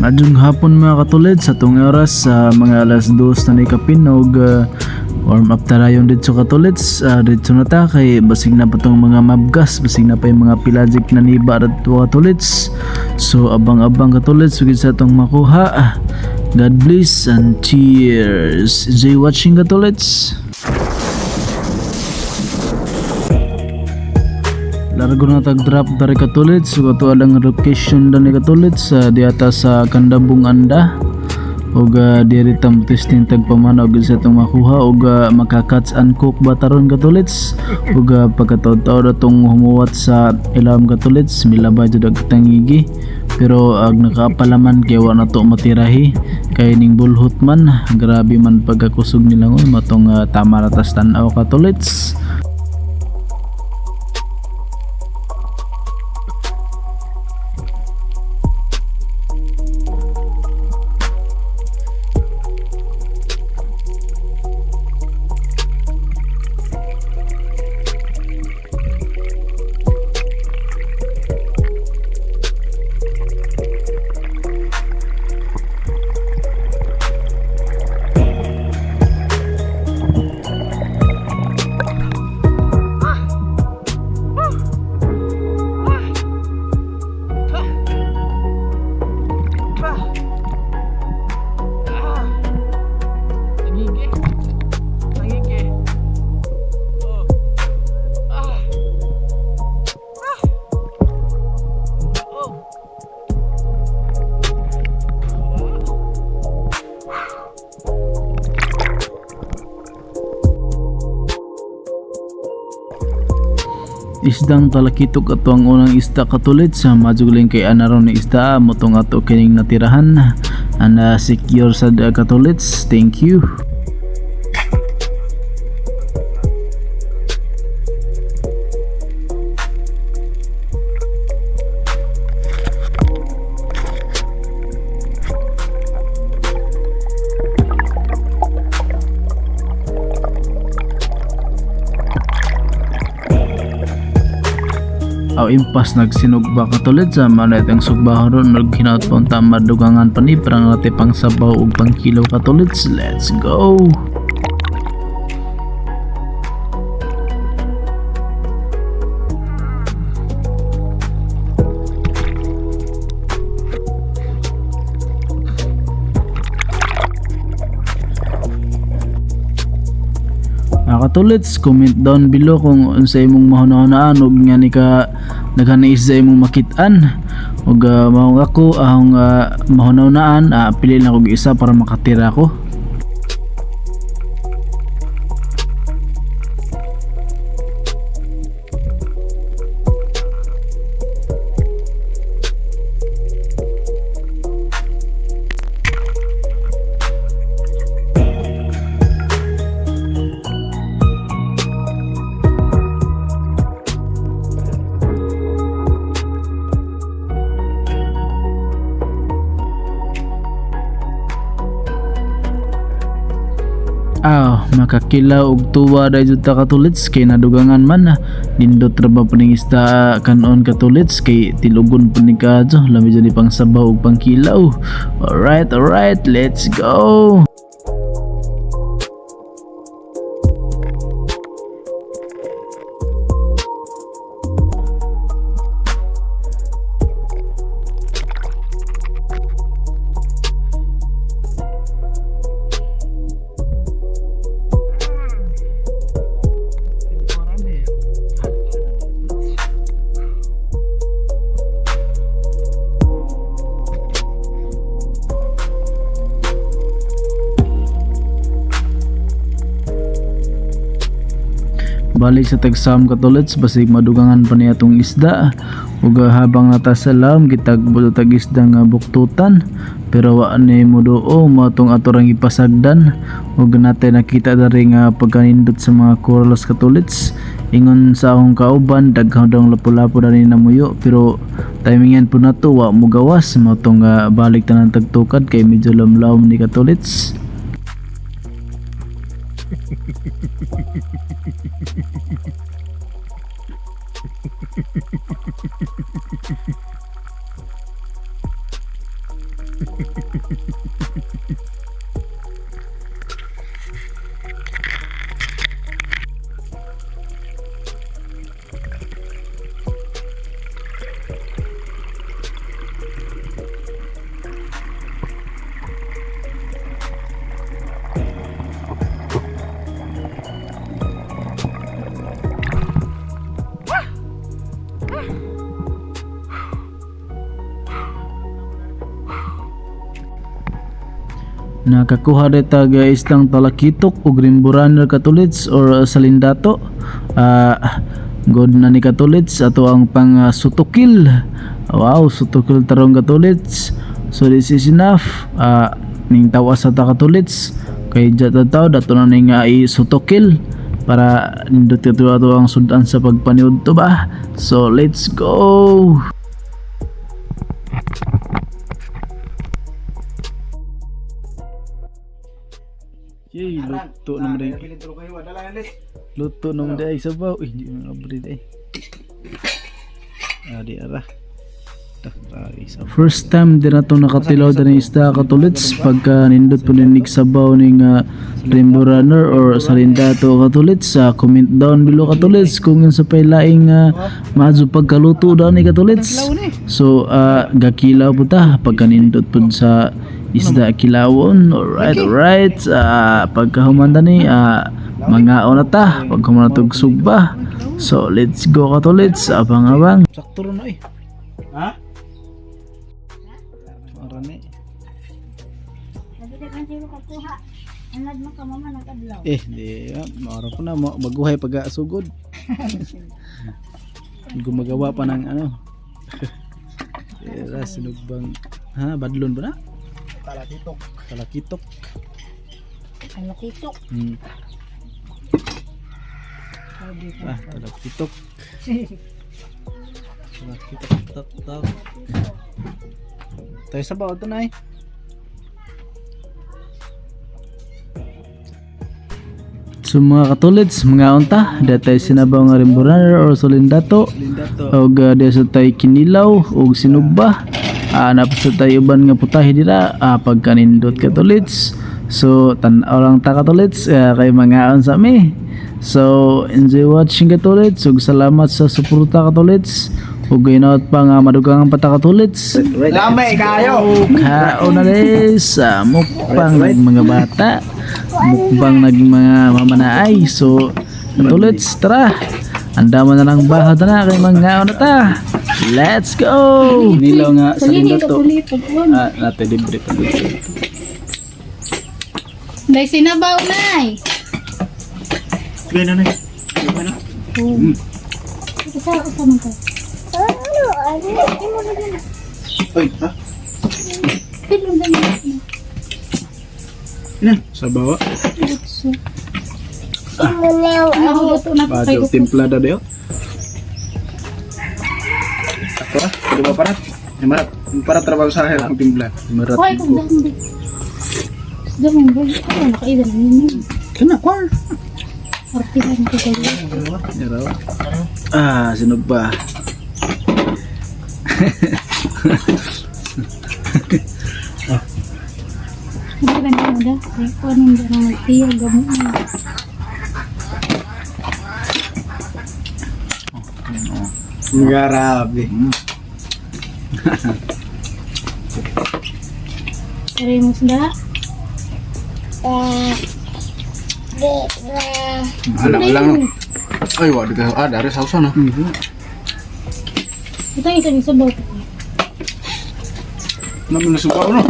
Maayong hapon, mga katulid, sa tong oras sa mga alas 2 na ni kapin og warm up tarayon didto, katulits. Didto na ta kay basig na pa tong mga mabgas, basig na pa yung mga pelagic na niba radto, katulits. So abang-abang, katulits, sugid sa tong makuha. God bless and cheers. Enjoy watching, katulits. Largo na tag drop dari, katulits. So ato ang location dani, katulits, sa diata sa Kandabong Anda ug diri ta mo testing tag pamana og sa atong makuha ug maka-catch and cook ba taron, katulits. Ug pagkataod-taod atong humuwat sa ilawom, katulits, milabay jud ag tangigi, pero ag nakapalaman kay wa na to matirahi kay ning bulhot man, grabe man pagkakusog nilang oy matong tama ra tas tan-aw, katulits. Tangigi. Tangigi. Oh. Ah. Ah. Oh. Ah. Isdang talakitok ato ang unang isda, katulid sa majugleng kay anaron ni isda motong ato kining natirahan and secure sad, katulits. Thank you. Aw, impas nagsinugba, katulid sa manit ang sugba ron, naghinaot pa unta madugangan pa ni parang nate pang sabaw ug pang kilo, katulits. Let's go. Mga katulits, comment down below kung unsa imong mahuna-hunaan ug nga ni ka daghan na isda imong makit-an. Ug maong ako ahong mahuna-hunaan, pili lang og isa para makatira ko. Ah, makakilaw og tuwa dahil jud ta, katulits, kay nadugangan man. Nindot ra ba paning isda kanon, katulits, kay tilugon pa ni kadyo, lami jud ni pang sabaw ug pang kilaw. Alright, let's go. Balik sa tagsam, katulits, basig madugangan pa niya atong isda. Ug habang nata sa lam gitagbo tag isda nga buktutan, pero wa ni moduo mo atong ato rang ipasagdan. Ug natay nakita dari nga pagkanindot sa mga corals, katulits. Ingon sa akong kauban, daghan daw lapu-lapu dani namuyo, pero timingan po nato wa mo gawas mo tong balik tanan tagtukad kay medyo lamlawm ni, katulits. Nakakuha dita ga isdang talakitok ug rimburan katulits or salindato. Good na ni katulits ato ang pang sutukil. Wow, sutukil tarong katulits. So this is enough. Ning tawas sa ta katulits kay jata taw dato na ning i-sutukil para nindot kato ato ang sudan sa pagpaniud to ba. So let's go. Yay, luto naman din. Luto naman din ay sabaw. Uy, hindi mo abri din. Ah, di ara. First time din na nakatilaw din isda katulits pagka nindot po ninig sabaw ning Rainbow Runner or Salindato katulits. Comment down below katulits kung yun sa pailaing maadyo pagkaluto daw ni katulits. So gakilaw po ta pagka nindot po sa isda kilawon. Alright, alright. Pagka humanda ni mga na ta pagka humanda tog sugba. So let's go katulits. Abang abang. Sakto na eh. Ha? Arani. Nagita kan sino kakuha. Anad mo ka mama nag-adlaw. Eh, di, maaraw ko na, baguhay pag sugod. Gumagawa pa ng ano. Era sinugbang ha, badlon ba na? Talakitok. Talakitok. Ano kitok? Ah, talakitok. Talakitok tok tok. Tayo sa bawo to nay. So mga katulits, mga unta, datay sinabaw nga Rainbow Runner or Solindato og diya sa tay kinilaw og sinugba. Napos sa tay uban nga putahe dira pagkanindot katulits. So tan-aw lang ta katulits kay mangaon sa mi. So enjoy watching katulits ug salamat sa suporta katulits. Ug hinaot pa nga madugangan pa ta katulits. Lamay kayo. Kaon na rin sa mukbang ng mga bata, mukbang naging mga mamanaay. So, katulits, tara. Andama na lang baho na kay mga na ta. Let's go! Nilaw nga sa Salini lindato. ka kulit pag-on. Ah, natin libre pa dito. Day sinabaw nay. Gano'n na. Isa usa man ka. Ano ano? Imo na dyan. Oy, ha? Pilo na. Yan, sa bawa. Mahugot na Bajo timplada dayo. Ako ah, di ba parat? Marat, para trabaho sa akin ang timpla. Marat. Hoy kung damo. Damo ba? Ano nakaida na ninyo? Kana kwar. Artihan ko kayo. Yaraw. Ah, sinugba. Hindi ba na da? Ay ko anong da na tiya gamo. Grabe. Pare mo sda. Alang lang. Ay, wa di ka ah, dari sausa no. Ito yung isang sabaw. Namin nasuka no.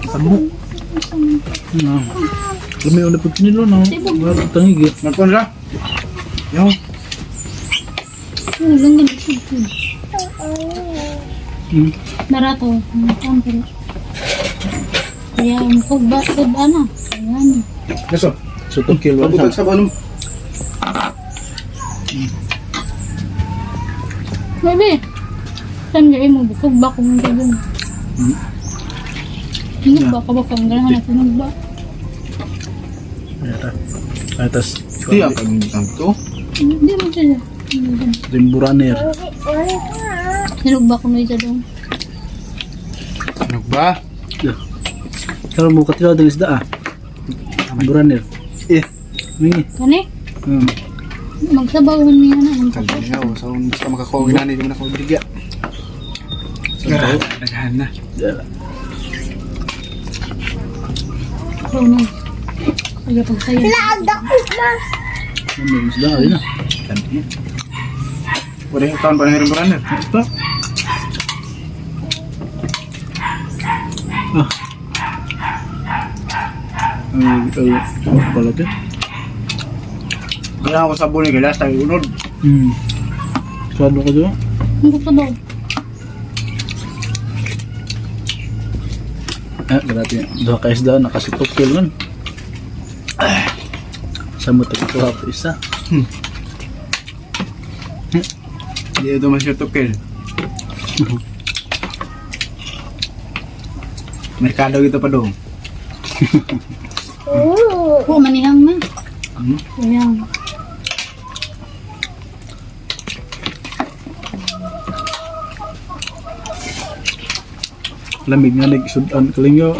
Tamo. Lami na pag kinilo no. Wala tangig. eh. Nagkuan ra. Yo, Yung lang ganito. Barato. Ang pero. Kaya ang kugba kugba na. Ayan. Kaso, Sutukil wa pagbutan sa ano. Baby. Saan yung imo kugba kung gano'n. Sinugba ka ba kung gano'n na sinugba? Ay, tas Di ang kang to. Hindi mo siya. Rimburaner. Sinugba ko na isa doon. Ano ba? Yeah. Karon mo katila dang isda ah. Buraner. Eh. Mingi. Kani? Magsabaw man niya na. Kalingaw. So, gusto makakuha ginani, di mo na ako binigya. Daghan na. Yeah. So, no. Kaya pagsayo. Ano isda ay na. Wala yung taon pa na hirin buraner. Pa. Ah. Ay, ay, oh, pala to. Kailangan ko sa bulig, last time unod. Sarado ko doon. Ang sabaw. Ah, grabe. Duha ka isda, nakasitokil man. Ah. Sa mo tagkuha ko isa. Hindi ito masyutukil. Merkado gitu pa dong. Oo, manihang na. Manihang. Lamig nga nagsudan kalinyo.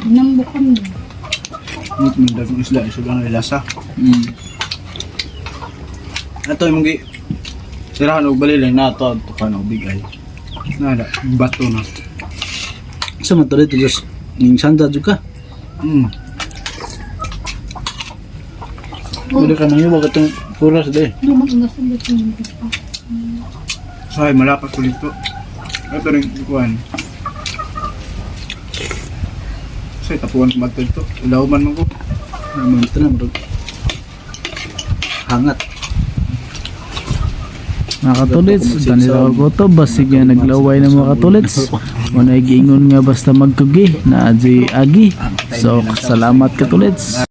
Nambukan din. Ngunit may dagang isda, isda ang lasa. Ato yung gi sirahan og balilay na ato ato ka na og bigay. Nada, bato na. Sa man to dito just ning sanda jud ka. Wala ka nang iwag atong kuras de. Lumag-ugas ang dito. Say malakas ko dito. Ato rin kuan. Say tapuan ko madto dito. Ulaw man man ko. Naman ito na murag hangat. Mga katulits, ganito ako to, basig nga naglaway ng mga katulits. Unay giingon nga basta magkugi, na agi. So, salamat katulits.